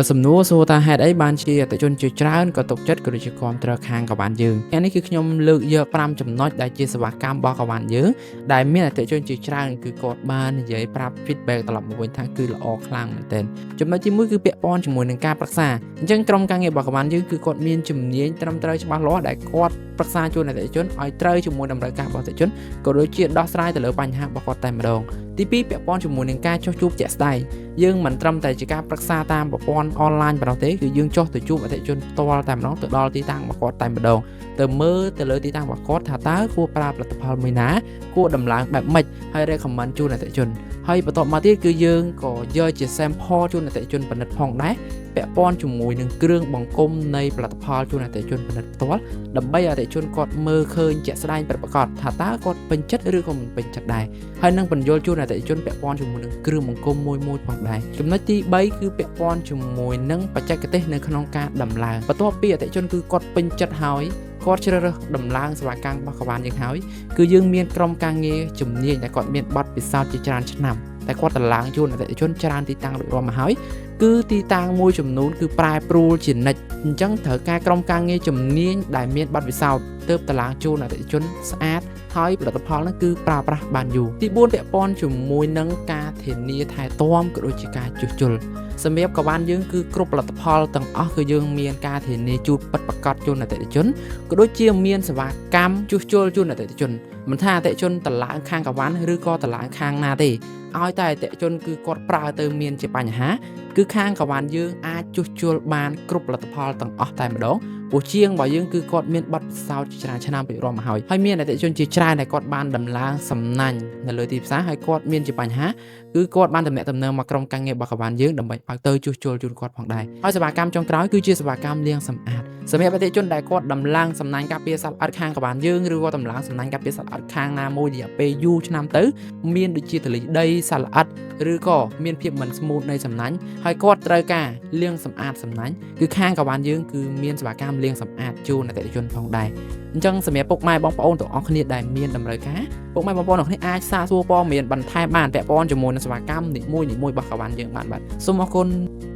សំណួរសួរថាហេតុអីបានជាអតិថិជនជាច្រើនក៏ទុកចិត្តក៏ដូចជាគាំទ្រខាងកវ៉ាន់យើងថ្ងៃនេះគឺខ្ញុំលើកយក5ចំណុចដែលជាសេវាកម្មរបស់កវ៉ាន់យើងដែលមានអតិថិជនជាច្រើនគឺគាត់បាននិយាយប្រាប់ feedback ត្រឡប់មកវិញថាគឺល្អខ្លាំងមែនទែនចំណុចទី1គឺពាក់ព័ន្ធជាមួយនឹងការប្រឹក្សាអញ្ចឹងក្រុមការងាររបស់កវ៉ាន់យើងគឺគាត់មានជំនាញត្រឹមត្រូវច្បាស់លាស់ដែលគាត់ប្រឹក្សាជូនអតិថិជនឲ្យត្រូវជាមួយតម្រូវការរបស់អតិថិជនក៏ដូចជាដោះស្រាយទៅលើបញ្ហារបស់គាត់តែម្ដងទី2ពាក់ព័ន្ធជាមួយនឹងការចុះជួបជាក់ស្ដែង យើងមិនត្រឹមតែជាការប្រឹក្សាតាមប្រព័ន្ធអនឡាញប៉ុណ្ណោះទេគឺយើងចុះទៅជួបអតិថិជនផ្ទាល់តែម្ដងទៅដល់ទីតាំងរបស់គាត់តែម្ដងទៅមើលទៅលើទីតាំងរបស់គាត់ថាតើគួរប្រើផលិតផលមួយណាគួរដំឡើងបែបម៉េចហើយ recommend ជូនអតិថិជនហើយបន្ទាប់មកទៀតគឺយើងក៏យកជា sample ជូនអតិថិជនពិនិត្យផងដែរពាក់ព័ន្ធជាមួយនឹងគ្រឿងបង្គុំនៃផលិតផលជូនអតិថិជនពិនិត្យផ្ទាល់ដើម្បីឲ្យអតិថិជនគាត់មើលឃើញជាក់ស្ដែងពិតប្រាកដថាតើគាត់ពេញចិត្តឬក៏មិនពេញចិត្តដែរ ហើយនឹងបញ្យល់ជូនអតិថិជនពាក់ព័ន្ធជាមួយនឹងគ្រឿងបង្គុំមួយមួយផងដែរចំណុចទី3គឺពាក់ព័ន្ធជាមួយនឹងបច្ចេកទេសនៅក្នុងការដំឡើងបន្ទាប់ពីអតិថិជនគឺគាត់ពេញចិត្តហើយគាត់ជ្រើសរើសដំឡើងសេវាកម្មរបស់កវ៉ានយើងហើយគឺយើងមានក្រុមការងារជំនាញដែលគាត់មានបទពិសោធន៍ជាច្រើនឆ្នាំតែគាត់តម្លើងជូនអតិថិជនច្រើនទីតាំងរួចរាល់មកហើយគឺទីតាំងមួយចំនួនគឺប្រែប្រួលជានិច្ចអញ្ចឹងត្រូវការក្រុមការងារជំនាញដែលមានបទពិសោធន៍ទើបតម្លើងជូនអតិថិជនស្អាត ហើយផលិតផលហ្នឹងគឺប្រើប្រាស់បានយូរទី4ពាក់ព័ន្ធជាមួយនឹងការធានាថែទាំក៏ដូចជាការជួសជុលសម្រាប់កវ៉ាន់យើងគឺគ្រប់ផលិតផលទាំងអស់គឺយើងមានការធានាជូនពិតប្រាកដជូនអតិថិជនក៏ដូចជាមានសេវាកម្មជួសជុលជូនអតិថិជនមិនថាអតិថិជនតម្លើងខាងកវ៉ាន់ឬក៏តម្លើងខាងណាទេឲ្យតែអតិថិជនគឺគាត់ប្រើទៅមានជាបញ្ហាគឺខាងកវ៉ាន់យើងអាចជួសជុលបានគ្រប់ផលិតផលទាំងអស់តែម្ដង ព្រោះជាងរបស់យើងគឺគាត់មានបទពិសោធន៍ជាច្រើនឆ្នាំពីរាប់មកហើយហើយមានអតិថិជនជាច្រើនដែលគាត់បានដំឡើងសំណាញ់នៅលើទីផ្សារហើយគាត់មានជាបញ្ហាគឺគាត់បានតំណាក់តំណងមកក្រុមការងាររបស់កវ៉ាន់យើងដើម្បីឲ្យទៅជួសជុលជូនគាត់ផងដែរហើយសេវាកម្មចុងក្រោយគឺជាសេវាកម្មលាងសម្អាតសម្រាប់អតិថិជនដែលគាត់ដំឡើងសំណាញ់ការពារសត្វល្អិតខាងកវ៉ាន់យើងឬក៏ដំឡើងសំណាញ់ការពារសត្វល្អិតខាងណាមួយរយៈពេលយូរឆ្នាំទៅមានដូចជាធូលីដីសត្វល្អិតឬក៏មានភាពមិន smooth នៃសំណាញ់ហើយគាត់ត្រូវការលាងសម្អាតសំណាញ់ គឺខាងកវ៉ាន់យើងគឺមានសេវាកម្មលាងសម្អាតជូនអតិថិជនផងដែរអញ្ចឹងសម្រាប់ពុកម៉ែបងប្អូនទាំងអស់គ្នាដែលមានតម្រូវការពុកម៉ែបងប្អូនទាំងអស់គ្នាអាចសាកសួរព័ត៌មានបន្ថែមបានពាក់ព័ន្ធជាមួយនឹងសេវាកម្មនីមួយៗរបស់កវ៉ាន់យើងបានបាទសូមអរគុណ។